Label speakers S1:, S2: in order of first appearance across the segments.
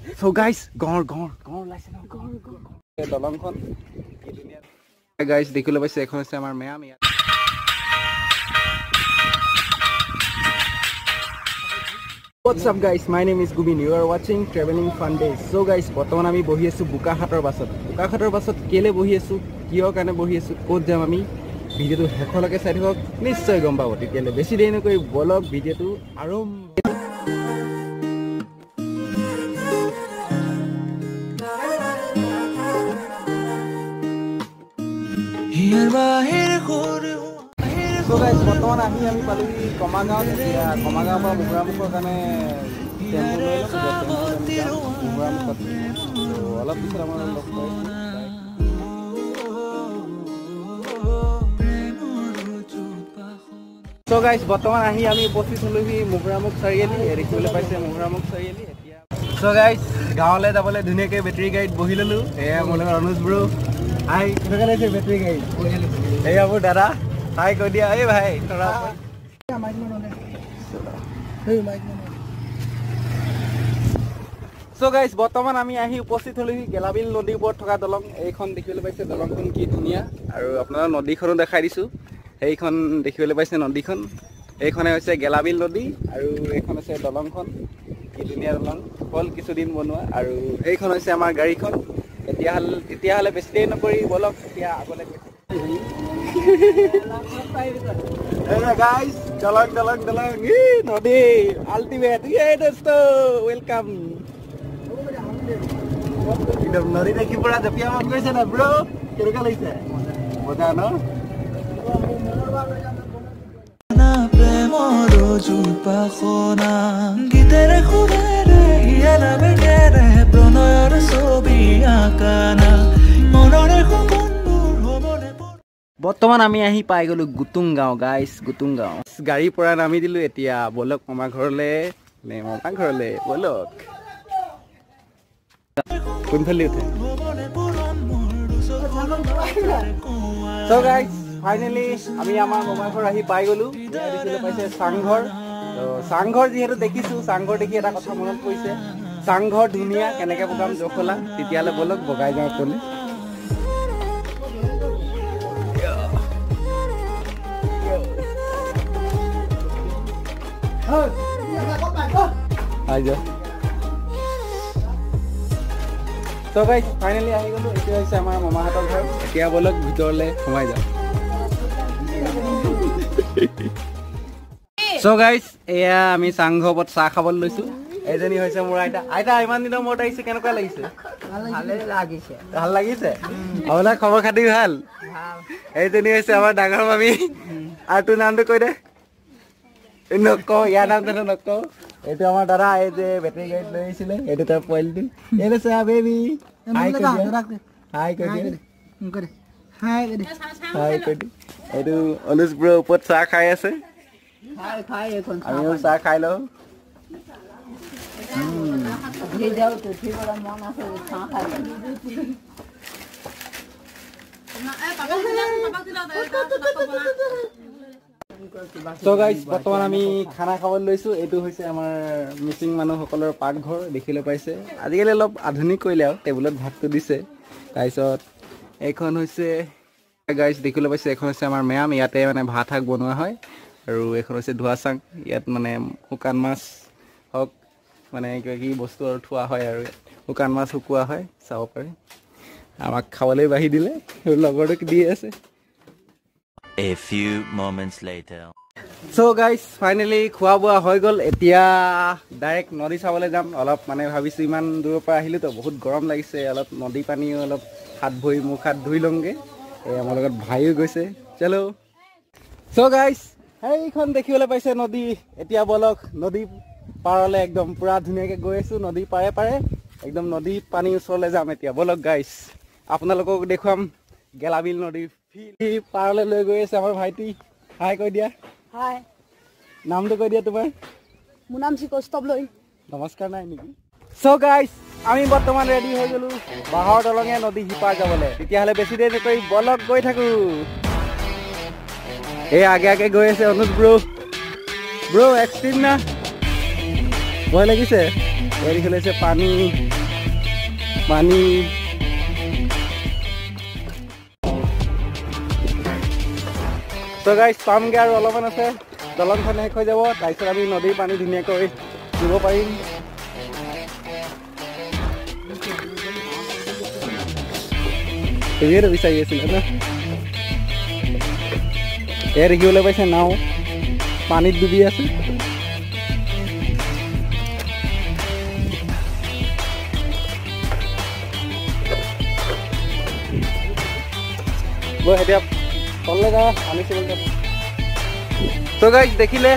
S1: চ' guys, গঁড় গঁড় গঁড় ওলাইছে ন, গঁড় গঁড়। দলংখন কি ধুনীয়া গাইজ, দেখিবলৈ পাইছে। এখন হৈছে আমাৰ মেয়াম ইয়াত। What's up guys, my name is Gubin. You are watching Traveling Fun Days. So guys, বৰ্তমান আমি বহি আছো বোকাখাতৰ বাছত। বোকাখাতৰ বাছত কেলে বহি আছো, কিয় কাৰণে বহি আছো, ক'ত যাম আমি, ভিডিঅ'টো শেষলৈকে চাই থাকক, নিশ্চয় গম পাব। তেতিয়াহ'লে বেছি দেৰি নকৰি বলক ভিডিঅ'টো আৰম্ভ। So guys, বৰ্তমান আহি আমি পালোহি কমাগাঁৱত। এতিয়া কমাগাঁৱৰ পৰা মহুৰামুখৰ কাৰণে টেম্পু লৈ ল'ম, মহুৰামুখত। অলপ পিছত আমাৰ লগ পাইছোঁ। চ' গাইজ, বৰ্তমান আহি আমি উপস্থিত হ'লোহি মহুৰামুখ চাৰিআলি। দেখিবলৈ পাইছে মহুৰামুখ চাৰিআলি। এতিয়া চ' গাইজ, গাঁৱলৈ যাবলৈ ধুনীয়াকৈ বেটেৰী গাড়ীত বহি ল'লোঁ। এয়া মোৰ লগত অনুজ ব্ৰ। হাই, কেনেকুৱা লাগিছে বেটেৰী গাড়ীত? এয়া মোৰ দাদা, হাই কৈ দিয়া। এই ভাই। চ' গাইজ, বৰ্তমান আমি আহি উপস্থিত হ'লোহি গেলাবিল নদীৰ ওপৰত থকা দলং। এইখন দেখিবলৈ পাইছে দলংখন কি ধুনীয়া। আৰু আপোনালোক নদীখনো দেখাই দিছোঁ, সেইখন দেখিবলৈ পাইছে নদীখন। এইখনে হৈছে গেলাবিল নদী আৰু এইখন হৈছে দলংখন, কি ধুনীয়া দলং, হ'ল কিছুদিন বনোৱা। আৰু সেইখন হৈছে আমাৰ গাড়ীখন। তেতিয়াহ'লে বেছি দেৰি নকৰি বলক এতিয়া আগলৈ গৈছোঁ। গাইজ, দলং দলং দলং, নদী আল্টিমেট। এই দোস্ত, welcome. একদম নদী দেখি পুৰা জঁপিয়া মন গৈছে না ব্ৰ? কেনেকুৱা লাগিছে? মজা ন?
S2: প্ৰেমৰ উপাসনা গীতেৰে সুৰেৰে হিয়াৰা বেগেৰে প্ৰণয়ৰ ছবি আঁকানা মনৰে সপোনবোৰ হ'বনে।
S1: বৰ্তমান আমি আহি পাই গ'লো গুটুং গাঁও গাইজ, গুটুং গাঁও। গাড়ীৰ পৰা নামি দিলোঁ। এতিয়া ব'লক মামা ঘৰলৈ, নে মামা ঘৰলৈ ব'লক। কোনফালে উঠে? চ' গাইজ, ফাইনেলি আমি আমাৰ মামা ঘৰ আহি পাই গ'লো। দেখিবলৈ পাইছে চাংঘৰ। ত' চাংঘৰ যিহেতু দেখিছোঁ, চাংঘৰ দেখি এটা কথা মনত পৰিছে, চাংঘৰ ধুনীয়া, কেনেকৈ বগাম জখলা। তেতিয়াহ'লে ব'লক বগাই যাওঁ ক'লে। আহি যাওঁ। চ' গাইজ, ফাইনেলি আহি গ'লো। এইটো হৈছে আমাৰ মামাহঁতৰ ঘৰ। এতিয়া ব'লক ভিতৰলৈ সোমাই যাওঁ। চ' গাইজ, এয়া আমি চাংঘৰ ওপৰত চাহ খাবলৈ লৈছোঁ। এইজনী হৈছে মোৰ আইতা। আইতা, ইমান দিনৰ মূৰত আহিছে, কেনেকুৱা লাগিছে?
S3: লাগিছে,
S1: ভাল লাগিছে। আপোনাৰ খবৰ খাতি ভাল? এইজনী হৈছে আমাৰ ডাঙৰ মামী। আৰু তোৰ নামটো কৈ দে। নকওঁ, ইয়াৰ নামটো নকওঁ। এইটো আমাৰ দাদা, এই যে বেটেৰী গাড়ীত লৈ আহিছিলে, এইটো তাৰ পোৱালিটো। এইটো চা বেবী, হাই কৈ দিয়া, হাই কৈ দিয়া, হাই কৈ দিয়া। এইটো অনুজ ব্ৰ ওপৰত চাহ খাই আছে, আমিও চাহ খাই লওঁ। চ' গাইজ, বৰ্তমান আমি খানা খাবলৈ লৈছোঁ। এইটো হৈছে আমাৰ মিচিং মানুহসকলৰ পাকঘৰ, দেখিবলৈ পাইছে। আজিকালি অলপ আধুনিক কৰিলে আৰু টেবুলত ভাতটো দিছে। তাৰপিছত এইখন হৈছে গাইজ, দেখিবলৈ পাইছে, এইখন হৈছে আমাৰ মেয়াম। ইয়াতে মানে ভাত শাক বনোৱা হয়। আৰু এইখন হৈছে ধোৱা চাং, ইয়াত মানে শুকান মাছ হওক, মানে কিবা কিবি বস্তু আৰু থোৱা হয়, আৰু শুকান মাছ শুকোৱা হয়, চাব পাৰে। আমাক খাবলৈ বাঢ়ি দিলে, লগৰটোক দি আছে।
S4: A few moments later.
S1: So guys, finally খোৱা বোৱা হৈ গ'ল। এতিয়া ডাইৰেক্ট নদী চাবলৈ যাম। অলপ মানে ভাবিছোঁ ইমান দূৰৰ পৰা আহিলোঁতো, বহুত গৰম লাগিছে, অলপ নদী পানীও অলপ হাত ভৰি মুখ হাত ধুই ল'মগৈ। এই আমাৰ লগত ভাইও গৈছে, চলো। চ' গাইজ, সেইখন দেখিবলৈ পাইছে নদী। এতিয়া ব'লক নদী পাৰলৈ, একদম পূৰা ধুনীয়াকৈ গৈ আছোঁ নদী পাৰে পাৰে, একদম নদী পানীৰ ওচৰলৈ যাম এতিয়া। ব'লক গাইজ, আপোনালোকক দেখুৱাম গেলাবিল নদীৰ ফিল। পাৰলৈ লৈ গৈ আছে আমাৰ ভাইটি। হাই কৈ দিয়া।
S3: হাই।
S1: নামটো কৈ দিয়া তোমাৰ।
S3: মোৰ নাম শ্ৰী কৌস্তভ লৈ।
S1: নমস্কাৰ নাই নেকি? চ' গাইজ, আমি বৰ্তমান ৰেডি হৈ গ'লো বাঁহৰ দলঙে নদী সিপাৰ যাবলৈ। তেতিয়াহ'লে বেছি দেৰি নকৰি বলক গৈ থাকো। এই আগে আগে গৈ আছে অনুজ ব্ৰ। ব্ৰ, এক্সট্ৰিম না? ভয় লাগিছে? এই দেখিবলৈ পানী পানী। ত' গাইজ পামগৈ আৰু অলপমান আছে, দলংখন শেষ হৈ যাব, তাৰপিছত আমি নদীৰ পানী ধুনীয়াকৈ দিব পাৰিম। তুমিয়েতো বিচাৰি আছিলা ন? এয়া দেখিবলৈ পাইছে নাও পানীত ডুবি আছে। বৈ এতিয়া তললৈ যাওঁ, পানী চিবলৈ। ত' গাইজ দেখিলে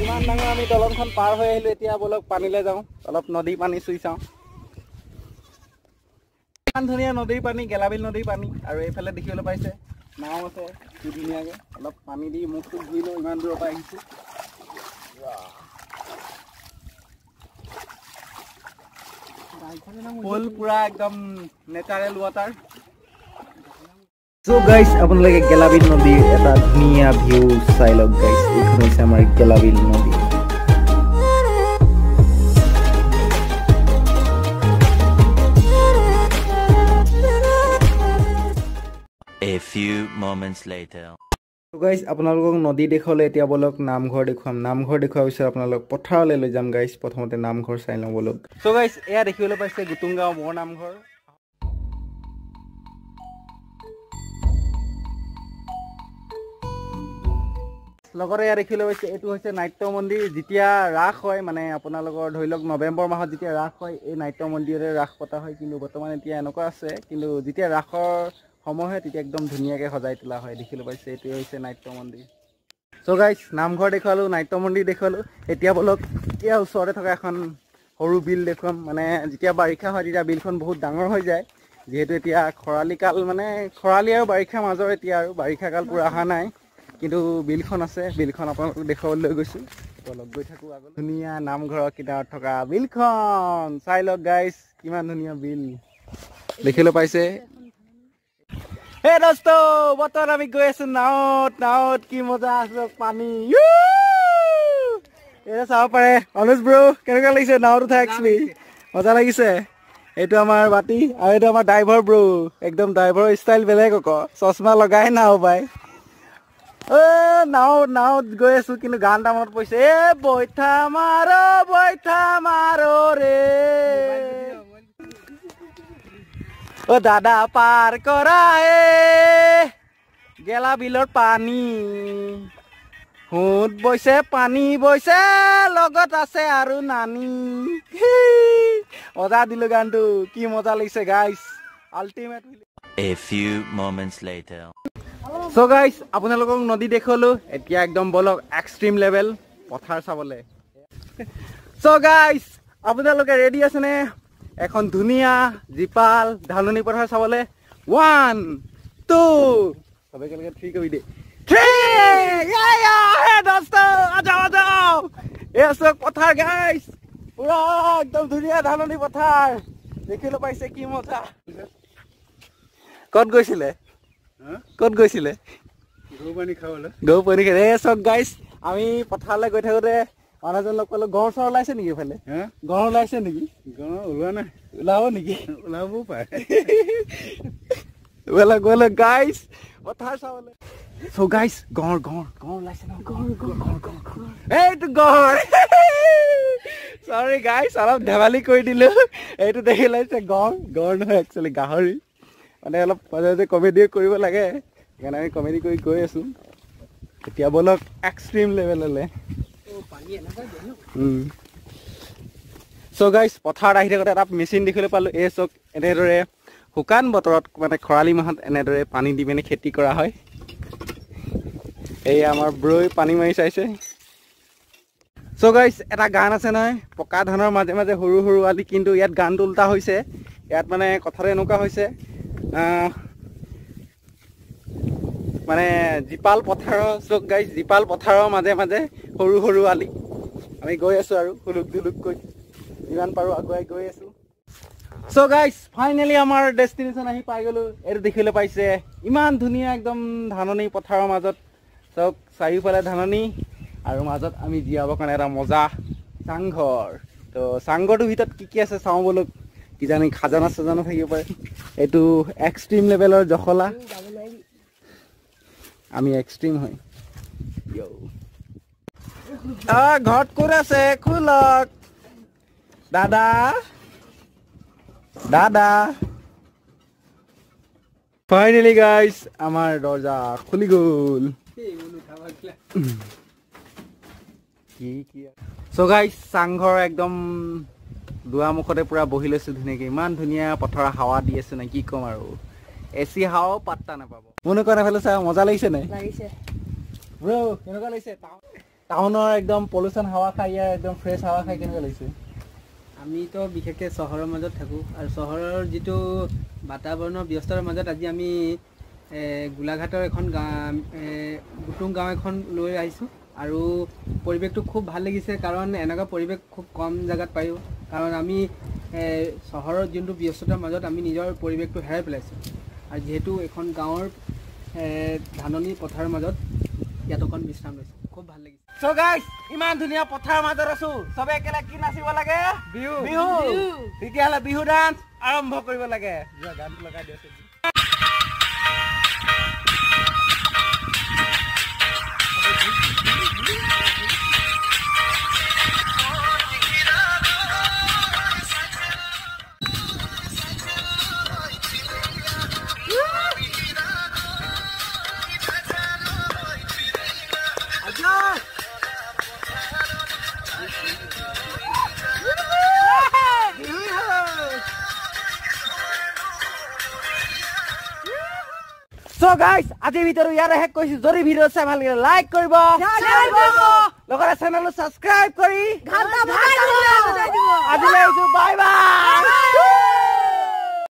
S1: ইমান ডাঙৰ আমি দলংখন পাৰ হৈ আহিলোঁ। এতিয়া ব'লক পানীলৈ যাওঁ, অলপ নদীৰ পানী চুই চাওঁ। ইমান ধুনীয়া নদীৰ পানী, গেলাবিল নদীৰ পানী। আৰু এইফালে দেখিবলৈ পাইছে নাও আছে কি ধুনীয়াকৈ। অলপ পানী দি মুখটো ধুই লওঁ, ইমান দূৰৰ পৰা আহিছোঁ। ফুল পুৰা একদম নেচাৰেল ৱাটাৰ। চ' গাইজ আপোনালোকে গেলাবিল নদীৰ এটা ধুনীয়া ভিউ চাই লওক গাইজ। এইখন হৈছে আমাৰ গেলাবিল নদী।
S4: A few moments later.
S1: Guys আপোনালোকক নদী দেখুৱালে, এতিয়া ব'লক নামঘৰ দেখুৱাম। নামঘৰ দেখুৱাৰ পিছত আপোনালোক পথাৰলৈ লৈ যাম গাইজ। প্ৰথমতে নামঘৰ চাই লওঁ ব'লক। চ' গাইজ এয়া দেখিবলৈ পাইছে গুটুংগাঁও বৰ নামঘৰ। লগতে ইয়াত দেখিবলৈ পাইছে এইটো হৈছে নাট্য মন্দিৰ। যেতিয়া ৰাস হয়, মানে আপোনালোকৰ ধৰি লওক নৱেম্বৰ মাহত যেতিয়া ৰাস হয়, এই নাট্য মন্দিৰতে ৰাস পতা হয়। কিন্তু বৰ্তমান এতিয়া এনেকুৱা আছে, কিন্তু যেতিয়া ৰাসৰ সময় হয় তেতিয়া একদম ধুনীয়াকৈ সজাই তোলা হয়। দেখিবলৈ পাইছে এইটোৱে হৈছে নাট্য মন্দিৰ। চ' গাইজ নামঘৰ দেখুৱালোঁ, নাট্য মন্দিৰ দেখুৱালোঁ। এতিয়া ব'লক এতিয়া ওচৰতে থকা এখন সৰু বিল দেখুৱাম। মানে যেতিয়া বাৰিষা হয় তেতিয়া বিলখন বহুত ডাঙৰ হৈ যায়। যিহেতু এতিয়া খৰালি কাল, মানে খৰালি আৰু বাৰিষাৰ মাজৰ এতিয়া আৰু বাৰিষা কাল পূৰা অহা নাই, কিন্তু বিলখন আছে। বিলখন আপোনালোকক দেখুৱাবলৈ লৈ গৈছোঁ, ব'লক গৈ থাকোঁ আগলৈ। ধুনীয়া নামঘৰৰ কিনাৰত থকা বিলখন চাই লওক গাইজ, কিমান ধুনীয়া বিল দেখিবলৈ পাইছে। হে দোস্ত, বৰ্তমান আমি গৈ আছো নাৱত। নাৱত কি মজা আছে পানী, এতিয়া চাব পাৰে। অনুজ ব্ৰ, কেনেকুৱা লাগিছে নাৱত উঠা এক্সপি? মজা লাগিছে। এইটো আমাৰ বাতি আৰু এইটো আমাৰ ড্ৰাইভাৰ ব্ৰ, একদম ড্ৰাইভাৰৰ ষ্টাইল বেলেগ আকৌ, চশমা লগাই নাও পাই। নাও নাৱত গৈ আছো, কিন্তু গান এটা মনত পৰিছে, এ বৈঠা মাৰো বৈঠা মাৰো ৰে, অ দাদা পাৰ কৰা হে গেলা বিলৰ পানী, সোঁত বৈছে পানী বৈছে, লগত আছে আৰু নানী। মজা দিলো গানটো, কি মজা লাগিছে guys, ultimate.
S4: A few moments later.
S1: So guys আপোনালোকক নদী দেখুৱালো, এতিয়া একদম বলক এক্সট্ৰিম লেভেল পথাৰ চাবলৈ। চ' গাইজ আপোনালোকে ৰেডি আছেনে এখন ধুনীয়া জীপাল ধাননি পথাৰ চাবলৈ? 1 2 সবে একেলগে 3 কৰি দে, 3। এই আছে পথাৰ গাইজ, পুৰা একদম ধুনীয়া ধাননি পথাৰ দেখিবলৈ পাইছে, কি মজা। ক'ত গৈছিলে? ক'ত গৈছিলে?
S5: গৰু পানী খাবলৈ।
S1: গৰু পানী খাই। এই চব গাইজ আমি পথাৰলৈ গৈ থাকোঁতে মানুহজন লগ পালো। গঁড় চৰ ওলাইছে নেকি এইফালে? গঁড় ওলাইছে নেকি?
S5: গঁড় ওলোৱা নাই।
S1: ওলাব নেকি?
S5: ওলাবও পাৰে।
S1: ব'লক ব'লক গাইজ পথাৰ চাবলৈ। চ' গাইজ গঁড় গঁড় গঁড় ওলাইছে ন? গঁড় গঁড় গঁড় গঁড়, এইটো গঁড়। চৰি গাইজ অলপ ধেমালি কৰি দিলোঁ। এইটো দেখি লাগিছে গঁড়, গঁড় নহয় একচুৱেলি গাহৰি। মানে অলপ মাজে মাজে কমেডি কৰিব লাগে, সেইকাৰণে আমি কমেডি কৰি গৈ আছোঁ। এতিয়া ব'লক এক্সট্ৰিম লেভেললৈ। চ' গাইজ পথাৰত আহি থাকোঁতে এটা মেচিন দেখিবলৈ পালোঁ। এই চক এনেদৰে শুকান বতৰত, মানে খৰালি মাহত এনেদৰে পানী দি পিনে খেতি কৰা হয়। এই আমাৰ ব্ৰই পানী মাৰি চাইছে। চ' গাইজ এটা গান আছে নহয়, পকা ধানৰ মাজে মাজে সৰু সৰু আলি, কিন্তু ইয়াত গানটো উল্টা হৈছে। ইয়াত মানে কথাটো এনেকুৱা হৈছে, মানে জীপাল পথাৰৰ, চক গাইজ জীপাল পথাৰৰ মাজে মাজে সৰু সৰু আলি। আমি গৈ আছোঁ আৰু হুলুক দুলুককৈ যিমান পাৰোঁ আগুৱাই গৈ আছোঁ। চ' গাইজ ফাইনেলি আমাৰ ডেষ্টিনেশ্যন আহি পাই গ'লোঁ। এইটো দেখিবলৈ পাইছে ইমান ধুনীয়া একদম ধাননি পথাৰৰ মাজত, চব চাৰিওফালে ধাননি আৰু মাজত আমি জীয়াবৰ কাৰণে এটা মজা চাংঘৰ। তো চাংঘৰটোৰ ভিতৰত কি কি আছে চাওঁ ব'লক, কিজানি খাজানা চাজানা থাকিব পাৰে। এইটো এক্সট্ৰিম লেভেলৰ জখলা, আমি এক্সট্ৰিম হয়। ঘৰত ক'ত আছে খোলক দাদা, দাদা। ফাইনেলি গাইছ আমাৰ দৰ্জা খুলি গ'ল। কি কি চ' গাইছ, চাংঘৰ একদম দুৱাৰমুখতে পুৰা বহি লৈছোঁ ধুনীয়াকৈ। ইমান ধুনীয়া পথাৰৰ হাৱা দি আছে নে কি ক'ম আৰু, এ চি হাৱাও পাত্তা নাপাব। মোনো কোৱা নাফালে চাই মজা লাগিছে নাই?
S3: লাগিছে।
S1: ব্ৰ কেনেকুৱা লাগিছে টাউনৰ একদম পলিউশ্যন হাৱা খাই, ইয়াৰ একদম ফ্ৰেছ হাৱা খাই কেনেকুৱা লাগিছে?
S6: আমিতো বিশেষকৈ চহৰৰ মাজত থাকোঁ আৰু চহৰৰ যিটো বাতাবৰণৰ ব্যস্ততাৰ মাজত আজি আমি গোলাঘাটৰ এখন গাঁও, বুটুং গাঁও এখন লৈ আহিছোঁ আৰু পৰিৱেশটো খুব ভাল লাগিছে। কাৰণ এনেকুৱা পৰিৱেশ খুব কম জেগাত পায়ো। কাৰণ আমি চহৰৰ যোনটো ব্যস্ততাৰ মাজত আমি নিজৰ পৰিৱেশটো হেৰাই পেলাইছোঁ। আৰু যিহেতু এখন গাঁৱৰ ধাননি পথাৰৰ মাজত ইয়াত অকণ বিশ্ৰাম লৈছোঁ, খুব ভাল লাগিছে।
S1: চ' গাইছ, ইমান ধুনীয়া পথাৰৰ মাজত আছো, চবে একেলগে কি নাচিব লাগে? বিহু। বিহু। তেতিয়াহ'লে বিহু ডান্স আৰম্ভ কৰিব লাগে। যোৱা গানটো লগাই দিয়াচোন। So guys, আজিৰ ভিডিঅ'টো ইয়াতে শেষ কৰিছো। যদি ভিডিঅ' চাই ভাল লাগিলে লাইক কৰিব, লগতে চেনেলটো ছাবস্ক্ৰাইব কৰি আজিলৈ আহিছো, বাই বাই।